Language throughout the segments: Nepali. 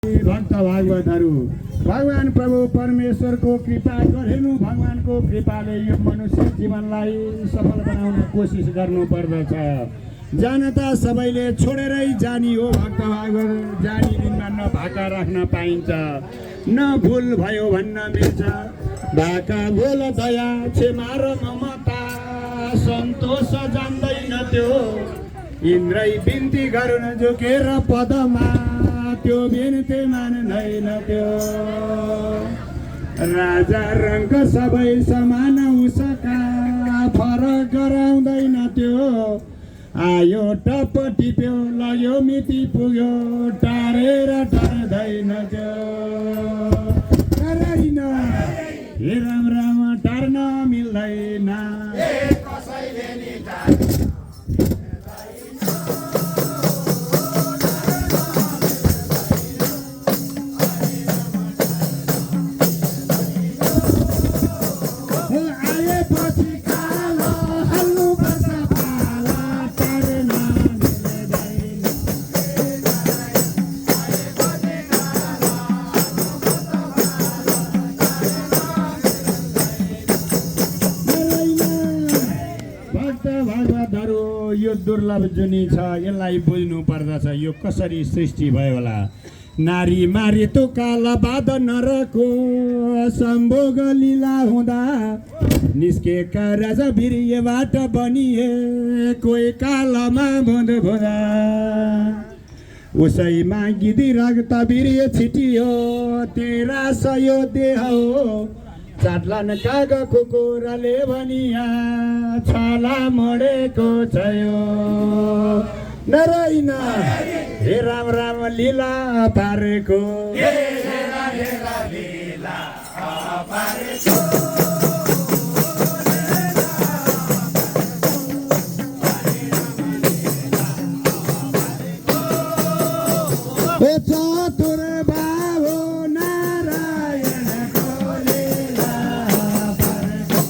भक्त भागवतहरू भगवान प्रभु परमेश्वरको कृपा गरेनु भगवानको कृपाले यो मनुष्य जीवनलाई सफल बनाउन कोसिस गर्नुपर्दछ। जनता सबैले छोडेरै जानी हो भक्त भागवत जानी दिनमा न भाका राख्न पाइन्छ न भुल भयो भन्न मिल्छ। भाका भुल दया क्षमा र ममता सन्तोष जान्दैन त्यो इन्द्रै बिन्ती गरुन् झुकेर पदमा त्यो बिन्ती मान्दैन त्यो। राजा रङ्ग सबै समान उसका फरक गराउँदैन त्यो। आयो टप टिप्यो लग्यो मिति पुग्यो टारेर टार्दैन त्यो। टार्दैन हे राम राम टार्न मिल्दैन यो दुर्लभ जुनी छ यसलाई बुझ्नु पर्दछ। यो कसरी सृष्टि भयो होला। नारी मारी तो काला बाध नरको सम्भोग लीला हुँदा निस्केका राजा वीर्यबाट बनिए कोही कालामा भुँद भुँदा। उसैमा गिदी रक्त वीर्य छिटियो तेरा सयो देह हो चाट्लान काग कुकुरले भनिया छाला मोडेको छयो। नराइन हे राम राम लीला पारेको चतुर बाबु नारायणको लीला पारेको।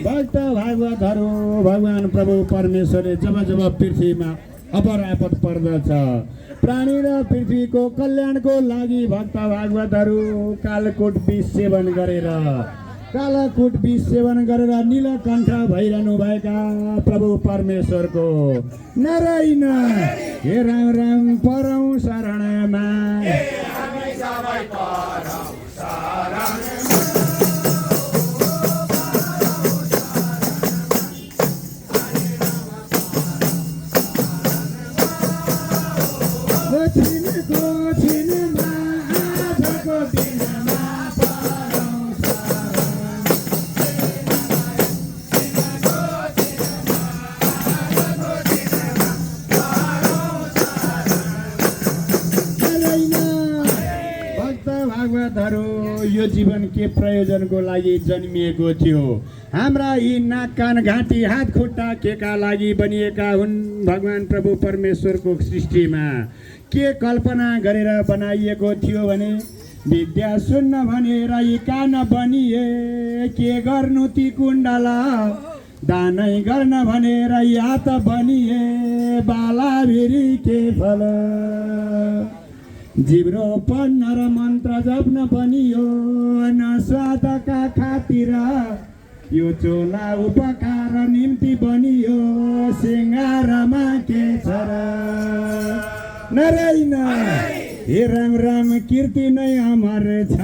भक्त भागवतहरू भगवान प्रभु परमेश्वरले जब जब पृथ्वीमा अपरापत पर्दछ प्राणी र पृथ्वीको कल्याणको लागि भक्त भागवतहरू कालकोट विष सेवन गरेर नीलकण्ठ भइरहनु भएका प्रभु परमेश्वरको नारायण हे राम राम परौँ शरणमा। यो जीवन के प्रयोजनको लागि जन्मिएको थियो। हाम्रा यी नाक कान घाँटी हात खुट्टा केका लागि बनिएका हुन्। भगवान प्रभु परमेश्वरको सृष्टिमा के कल्पना गरेर बनाइएको थियो भने विद्या सुन्न भनेर यी कान बनिए के गर्नु ती कुण्डला दानै गर्न भनेर हात बनिए बाला भिरी के फल। जिब्रो पढ्न र मन्त्र जप्न बनियो न स्वादका खातिर यो चोला उपकार निम्ति बनियो सिंगारमा के छ र। नारायण हे राम राम कीर्ति नै अमर छ।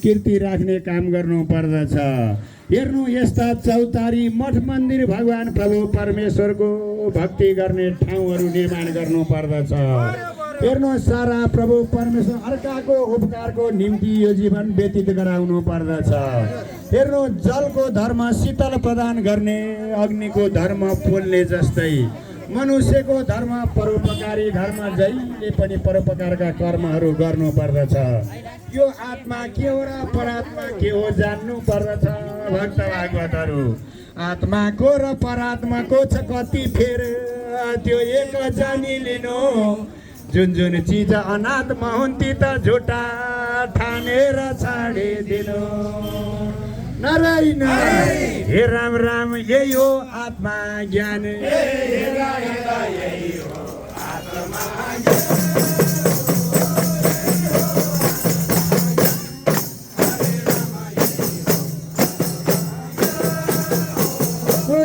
कीर्ति राख्ने काम गर्नु पर्दछ। हेर्नु यस्ता चौतारी मठ मन्दिर भगवान प्रभु परमेश्वरको भक्ति गर्ने ठाउँहरू निर्माण गर्नु पर्दछ। हेर्नुहोस् सारा प्रभु परमेश्वर अर्काको उपकारको निम्ति यो जीवन व्यतीत गराउनु पर्दछ। हेर्नु जलको धर्म शीतल प्रदान गर्ने, अग्निको धर्म पोल्ने जस्तै मनुष्यको धर्म परोपकारी धर्म, जहिले पनि परोपकारका कर्महरू गर्नु पर्दछ। यो आत्मा के हो र परात्मा के हो जान्नु पर्दछ। भक्त भागवतहरू आत्माको र परात्माको छ कति फेर, त्यो एक जानी लिनु। जुन जुन चिज अनात्मा हुन् ती त झुटा ठानेर छाडिदिनु। नारायण हे राम राम यही हो आत्मा ज्ञान।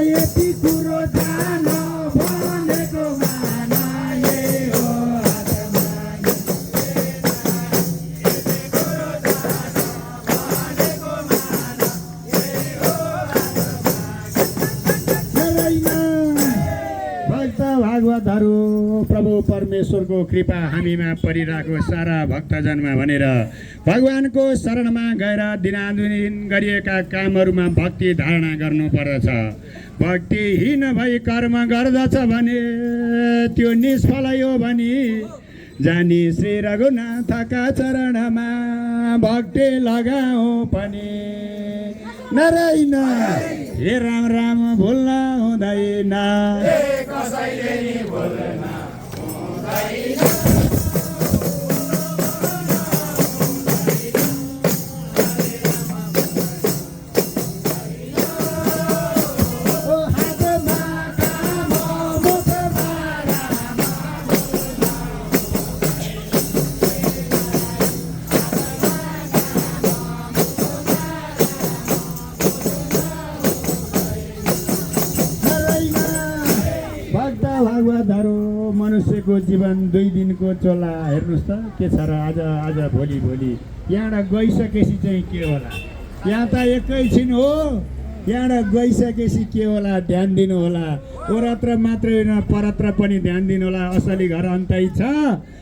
यति कुरो जान भनेको माना यही हो आत्मा। भक्त भागवतहरू प्रभु परमेश्वरको कृपा हामीमा परिरहेको सारा भक्तजनमा भनेर भगवानको शरणमा गएर दिनादिन गरिएका कामहरूमा भक्ति धारणा गर्नु पर्दछ। भक्तिहीन भई कर्म गर्दछ भने त्यो निष्फल हो भनी जानी श्री रघुनाथका चरणमा भक्ति लगाऊ पनि। नारायण हे राम राम भुल्न हुँदैन। भागवतहरू मनुष्यको जीवन 2 दिनको चोला। हेर्नुहोस् त के छ र आज भोलि यहाँबाट गइसकेपछि चाहिँ के होला। यहाँ त एकैछिन हो, यहाँबाट गइसकेपछि के होला ध्यान दिनु होला। ओरत्र मात्रै होइन परत्र पनि ध्यान दिनु होला। असली घर अन्तै छ,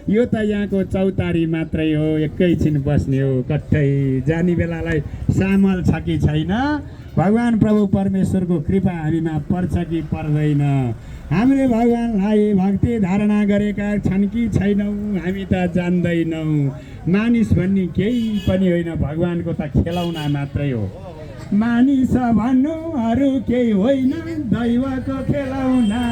यो त यहाँको चौतारी मात्रै हो, एकैछिन बस्ने हो। कतै जाने बेलालाई सामल छ कि छैन, भगवान प्रभु परमेश्वरको कृपा हामीमा पर्छ कि पर्दैन। हामीले भगवानलाई भक्ति धारणा गरेका छन् कि छैनौँ हामी त जान्दैनौँ। मानिस भन्ने केही पनि होइन, भगवानको त खेलौना मात्रै हो। मानिस भन्नु अरू केही होइन, दैवको खेलौना।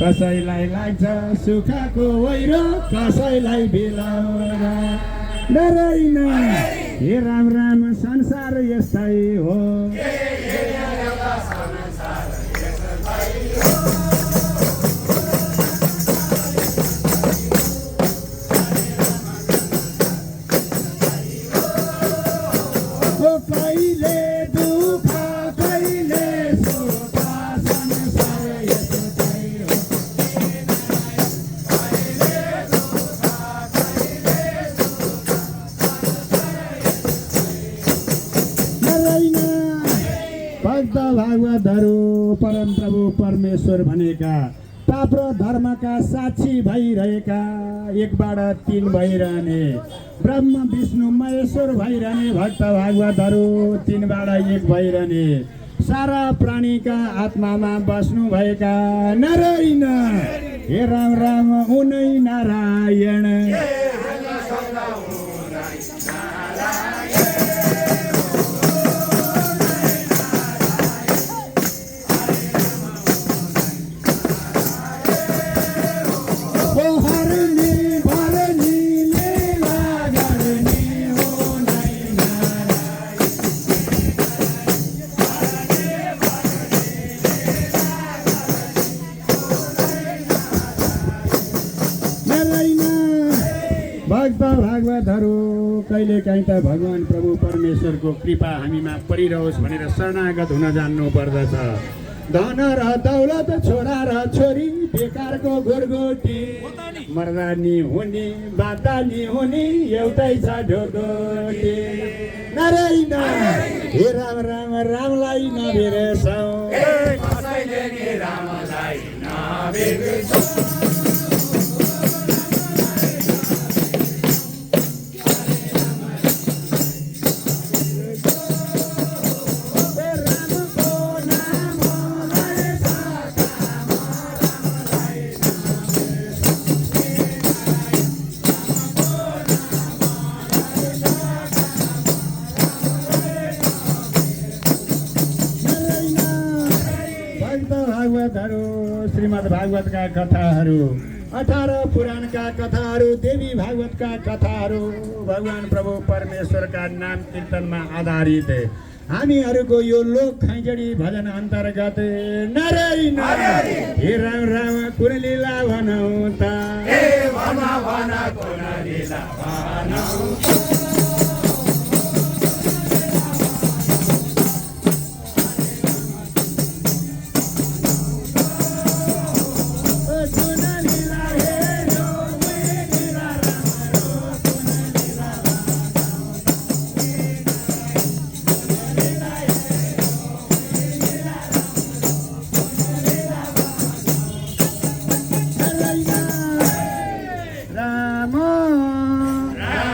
कसैलाई लाग्छ सुखको वैरो, कसैलाई बिलौना। नारायण हे राम राम संसार यस्तै हो। कहिले दुःख कहिले सुख संसार यस्तै हो। भक्त भागवतहरू परम प्रभु परमेश्वर भनेका पाप र धर्मका साक्षी भइरहेका, 1बाट 3 भइरहने ब्रह्म विष्णु महेश्वर भइरहने भक्त भागवतहरू 3बाट 1 भइरहने सारा प्राणीका आत्मामा बस्नु भएका नारायण हे राम राम उनै नारायण। भक्त भागवतहरू कहिलेकाहीँ त भगवान प्रभु परमेश्वरको कृपा हामीमा परिरहोस् भनेर शरणागत हुन जान्नु पर्दछ। धन र दौलत छोरा र छोरी बेकारको गोरगोटी, मर्दा नि हुने बाता नि हुने एउटै छ ढोकोटी। नारायण हे राम राम रामलाई नबिर्सौँ। श्रीमद् भागवतका कथाहरू, 18 पुराणका कथाहरू, देवी भागवतका कथाहरू भगवान प्रभु परमेश्वरका नाम कीर्तनमा आधारित हामीहरूको यो लोक खैँजडी भजन अन्तर्गत नारायण हे राम राम कुन लीला भनौँ त, हे भन भन कुन लीला भनौँ।